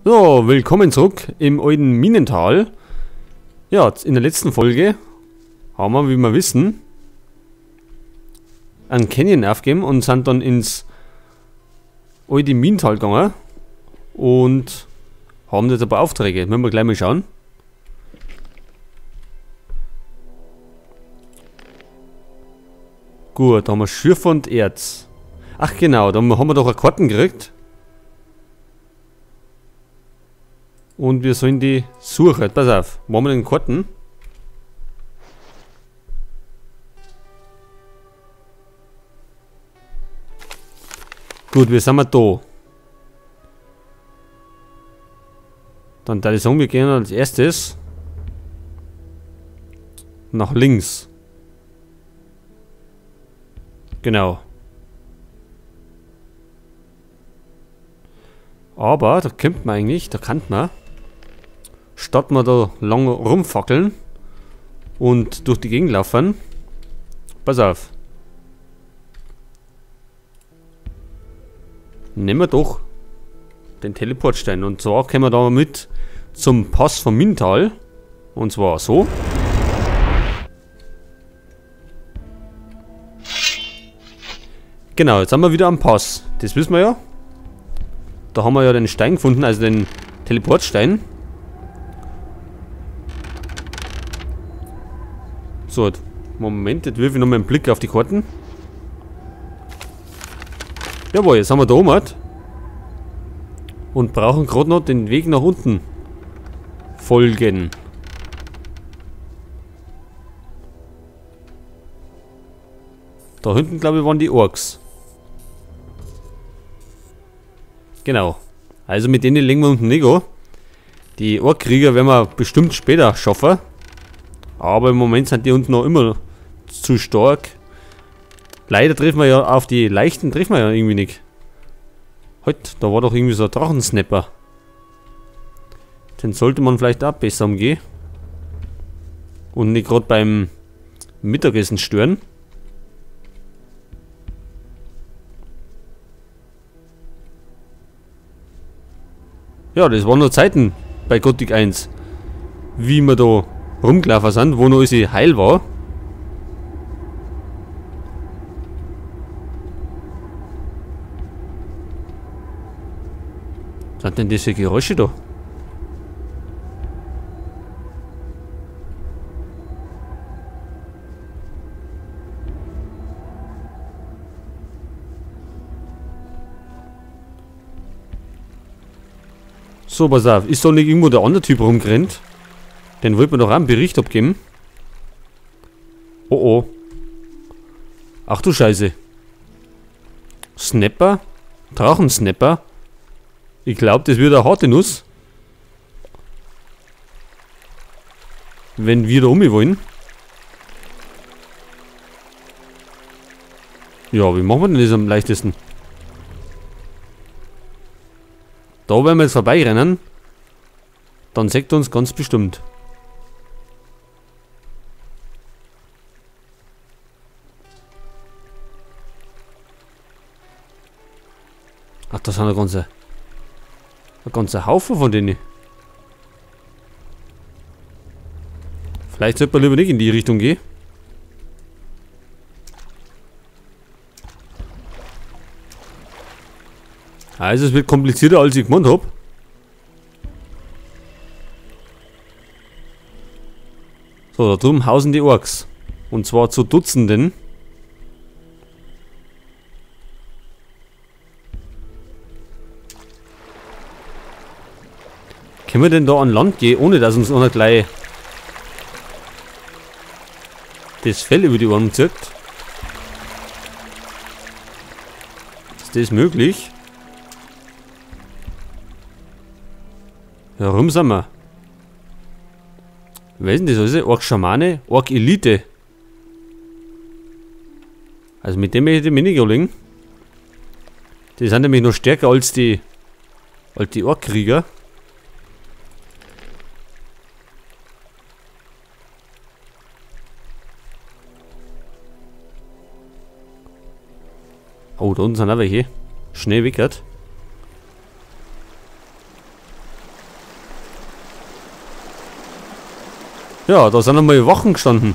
So, willkommen zurück im alten Minental. Ja, in der letzten Folge haben wir, wie wir wissen, einen Canyon aufgegeben und sind dann ins alte Minental gegangen und haben jetzt ein paar Aufträge. Müssen wir gleich mal schauen. Gut, da haben wir Schürf und Erz. Ach genau, da haben wir doch eine Karten gekriegt. Und wir sollen die suchen. Pass auf, wo haben wir denn Karten? Gut, wir sind mal da. Dann da ich sagen, wir gehen als erstes nach links. Genau. Aber da kommt man eigentlich, da kann man, statt wir da lange rumfackeln und durch die Gegend laufen, pass auf. Nehmen wir doch den Teleportstein. Und zwar kommen wir da mit zum Pass vom Minental. Und zwar so. Genau, jetzt sind wir wieder am Pass. Das wissen wir ja. Da haben wir ja den Stein gefunden, also den Teleportstein. So, Moment, jetzt wirf ich nochmal einen Blick auf die Karten. Jawohl, jetzt haben wir da oben und brauchen gerade noch den Weg nach unten folgen. Da hinten, glaube ich, waren die Orks. Genau. Also mit denen legen wir unten nicht an. Die Orkkrieger werden wir bestimmt später schaffen. Aber im Moment sind die unten noch immer zu stark. Leider treffen wir ja auf die leichten, treffen wir ja irgendwie nicht. Heute, da war doch irgendwie so ein Drachensnapper. Den sollte man vielleicht auch besser umgehen. Und nicht gerade beim Mittagessen stören. Ja, das waren noch Zeiten bei Gothic 1, wie wir da rumgelaufen sind, wo noch alles heil war. Was sind denn diese Geräusche da? So, pass auf, ist da nicht irgendwo der andere Typ rumgerannt? Den wollte man doch auch einen Bericht abgeben. Oh oh. Ach du Scheiße. Snapper? Drachensnapper? Ich glaube, das wird eine harte Nuss. Wenn wir da um wollen. Ja, wie machen wir denn das am leichtesten? Da werden wir jetzt vorbeirennen. Dann sagt er uns ganz bestimmt. Ach, das sind ein ganzer Haufen von denen. Vielleicht sollte man lieber nicht in die Richtung gehen. Also es wird komplizierter, als ich gemeint habe. So, da drüben hausen die Orks. Und zwar zu Dutzenden. Können wir denn da an Land gehen, ohne dass uns einer gleich das Fell über die Ohren zieht? Ist das möglich? Ja, rum sind wir. Wer ist denn das alles? Ork-Schamane? Ork-Elite. Also mit dem möchte ich mich nicht anlegen. Die sind nämlich noch stärker als die Ork-Krieger. Oh, da unten sind auch welche. Schnee wickert. Ja, da sind einmal Wachen gestanden.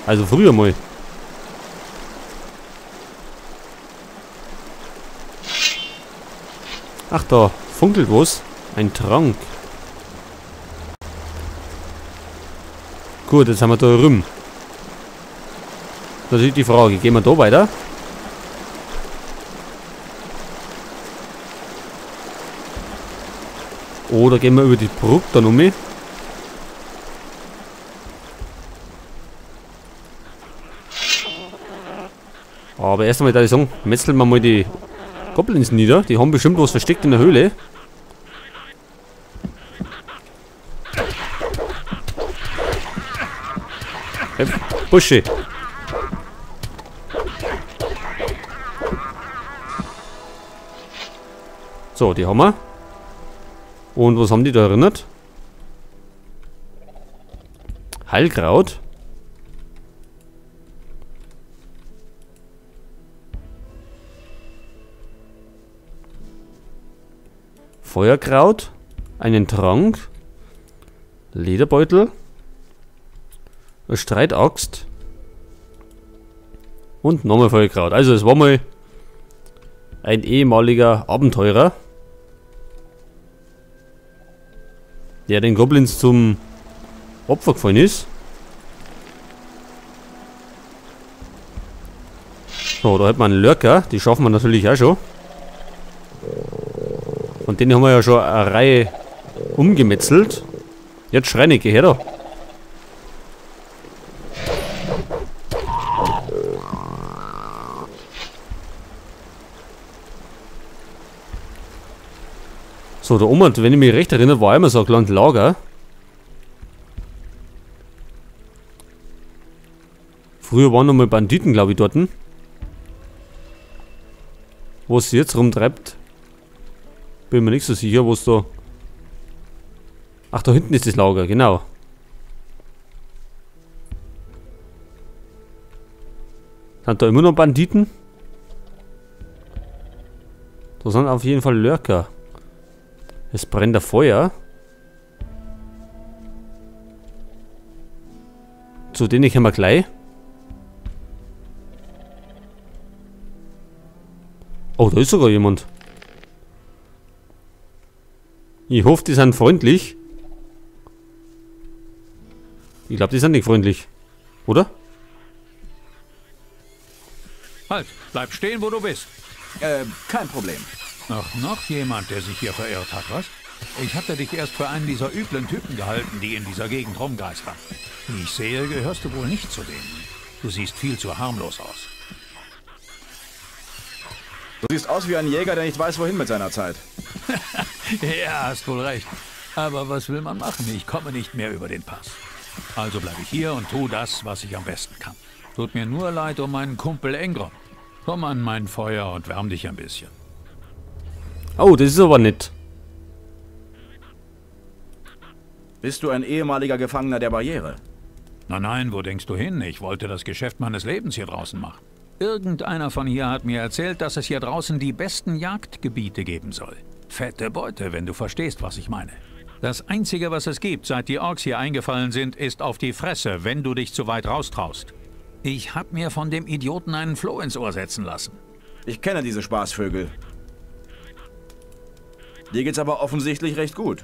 Also früher mal. Ach, da funkelt was. Ein Trank. Gut, jetzt haben wir da rum. Natürlich die Frage, gehen wir da weiter? Oder gehen wir über die Brücke dann um? Aber erst einmal, da ich sagen, metzeln wir mal die Goblins nieder. Die haben bestimmt was versteckt in der Höhle. Hey, Busche. So, die haben wir. Und was haben die da erinnert? Heilkraut. Feuerkraut. Einen Trank. Lederbeutel. Eine Streitaxt. Und nochmal Feuerkraut. Also es war mal ein ehemaliger Abenteurer, der den Goblins zum Opfer gefallen ist. So, da hat man einen Lurker. Die schaffen wir natürlich auch schon. Von denen haben wir ja schon eine Reihe umgemetzelt. Jetzt schrei nicht, geh her da. So, da oben, wenn ich mich recht erinnere, war immer so ein kleines Lager. Früher waren noch mal Banditen, glaube ich, dort. Wo es jetzt rumtreibt, bin mir nicht so sicher, wo es da... Ach, da hinten ist das Lager, genau. Sind da immer noch Banditen? Da sind auf jeden Fall Lurker. Es brennt ein Feuer. Zu denen kommen wir gleich. Oh, da ist sogar jemand. Ich hoffe, die sind freundlich. Ich glaube, die sind nicht freundlich. Oder? Halt, bleib stehen, wo du bist. Kein Problem. Ach, noch jemand, der sich hier verirrt hat, was? Ich hatte dich erst für einen dieser üblen Typen gehalten, die in dieser Gegend rumgeistern. Wie ich sehe, gehörst du wohl nicht zu denen. Du siehst viel zu harmlos aus. Du siehst aus wie ein Jäger, der nicht weiß, wohin mit seiner Zeit. Ja, hast wohl recht. Aber was will man machen? Ich komme nicht mehr über den Pass. Also bleibe ich hier und tu das, was ich am besten kann. Tut mir nur leid um meinen Kumpel Engrom. Komm an mein Feuer und wärm dich ein bisschen. Oh, das ist aber nett. Bist du ein ehemaliger Gefangener der Barriere? Nein, nein, wo denkst du hin? Ich wollte das Geschäft meines Lebens hier draußen machen. Irgendeiner von hier hat mir erzählt, dass es hier draußen die besten Jagdgebiete geben soll. Fette Beute, wenn du verstehst, was ich meine. Das Einzige, was es gibt, seit die Orks hier eingefallen sind, ist auf die Fresse, wenn du dich zu weit raustraust. Ich hab mir von dem Idioten einen Floh ins Ohr setzen lassen. Ich kenne diese Spaßvögel. Dir geht's aber offensichtlich recht gut.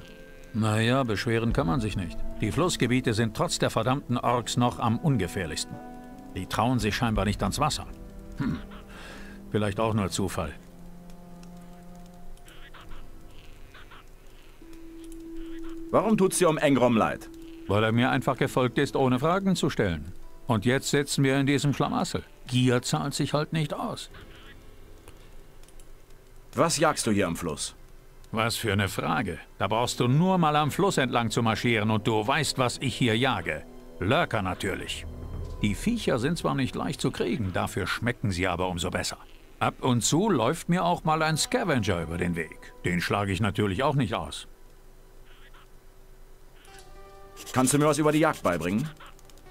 Naja, beschweren kann man sich nicht. Die Flussgebiete sind trotz der verdammten Orks noch am ungefährlichsten. Die trauen sich scheinbar nicht ans Wasser. Hm, vielleicht auch nur Zufall. Warum tut's dir um Engrom leid? Weil er mir einfach gefolgt ist, ohne Fragen zu stellen. Und jetzt sitzen wir in diesem Schlamassel. Gier zahlt sich halt nicht aus. Was jagst du hier am Fluss? Was für eine Frage. Da brauchst du nur mal am Fluss entlang zu marschieren und du weißt, was ich hier jage. Lurker natürlich. Die Viecher sind zwar nicht leicht zu kriegen, dafür schmecken sie aber umso besser. Ab und zu läuft mir auch mal ein Scavenger über den Weg. Den schlage ich natürlich auch nicht aus. Kannst du mir was über die Jagd beibringen?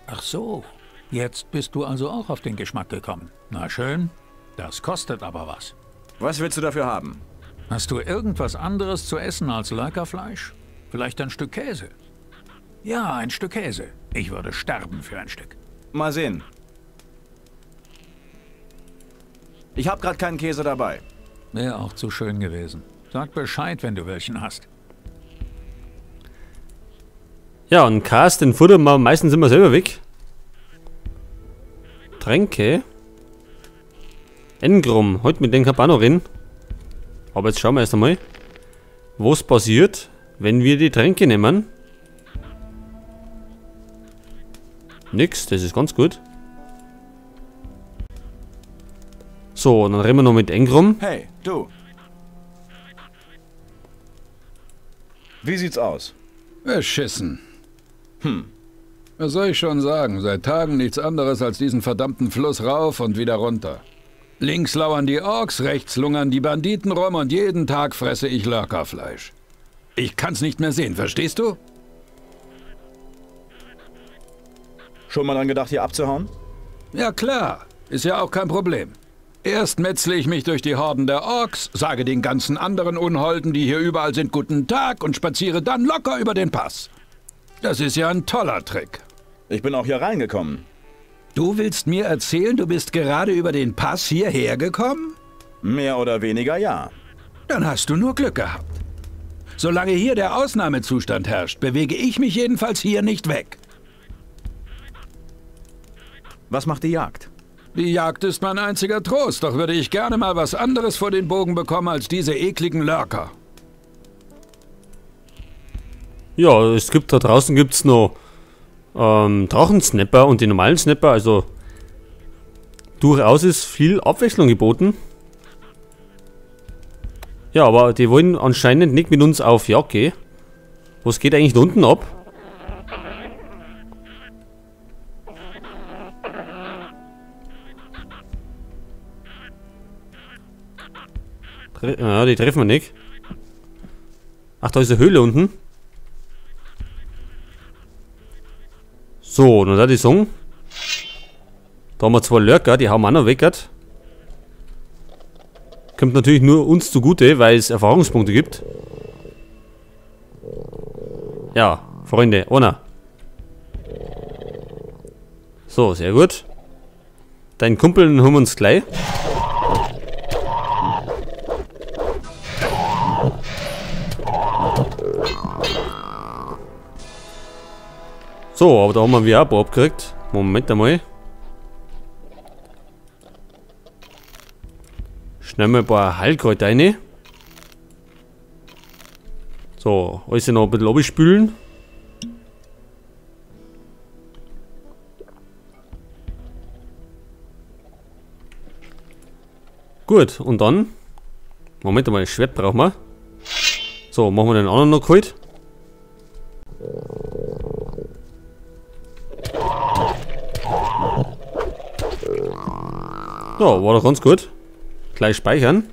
Ach so, jetzt bist du also auch auf den Geschmack gekommen. Na schön, das kostet aber was. Was willst du dafür haben? Hast du irgendwas anderes zu essen als Lurkerfleisch? Vielleicht ein Stück Käse? Ja, ein Stück Käse. Ich würde sterben für ein Stück. Mal sehen. Ich habe gerade keinen Käse dabei. Wäre auch zu schön gewesen. Sag Bescheid, wenn du welchen hast. Ja, und Käse, den futtern wir meistens immer selber weg. Tränke. Engrom. Heute mit dem Cabano reden. Aber jetzt schauen wir erst einmal, was passiert, wenn wir die Tränke nehmen. Nix, das ist ganz gut. So, dann reden wir noch mit Engrom. Hey, du. Wie sieht's aus? Beschissen. Hm. Was soll ich schon sagen? Seit Tagen nichts anderes als diesen verdammten Fluss rauf und wieder runter. Links lauern die Orks, rechts lungern die Banditen rum und jeden Tag fresse ich Lurkerfleisch. Ich kann's nicht mehr sehen, verstehst du? Schon mal dran gedacht, hier abzuhauen? Ja klar, ist ja auch kein Problem. Erst metzle ich mich durch die Horden der Orks, sage den ganzen anderen Unholden, die hier überall sind, guten Tag und spaziere dann locker über den Pass. Das ist ja ein toller Trick. Ich bin auch hier reingekommen. Du willst mir erzählen, du bist gerade über den Pass hierher gekommen? Mehr oder weniger, ja. Dann hast du nur Glück gehabt. Solange hier der Ausnahmezustand herrscht, bewege ich mich jedenfalls hier nicht weg. Was macht die Jagd? Die Jagd ist mein einziger Trost, doch würde ich gerne mal was anderes vor den Bogen bekommen als diese ekligen Lurker. Ja, es gibt da draußen gibt's noch Drachensnapper und die normalen Snapper, also durchaus ist viel Abwechslung geboten. Ja, aber die wollen anscheinend nicht mit uns auf Jagd gehen. Was geht eigentlich da unten ab? Ja, die treffen wir nicht. Ach, da ist eine Höhle unten. So, dann da die Song. Da haben wir zwei Lurker, die haben wir auch noch weg. Kommt natürlich nur uns zugute, weil es Erfahrungspunkte gibt. Ja, Freunde, einer. So, sehr gut. Deinen Kumpel holen wir uns gleich. So, aber da haben wir wieder ein paar abgekriegt. Moment einmal. Schnell mal ein paar Heilkräuter rein. So, alles noch ein bisschen abspülen. Gut, und dann... Moment einmal, das Schwert brauchen wir. So, machen wir den anderen noch kalt. Ja, war doch ganz gut. Gleich speichern.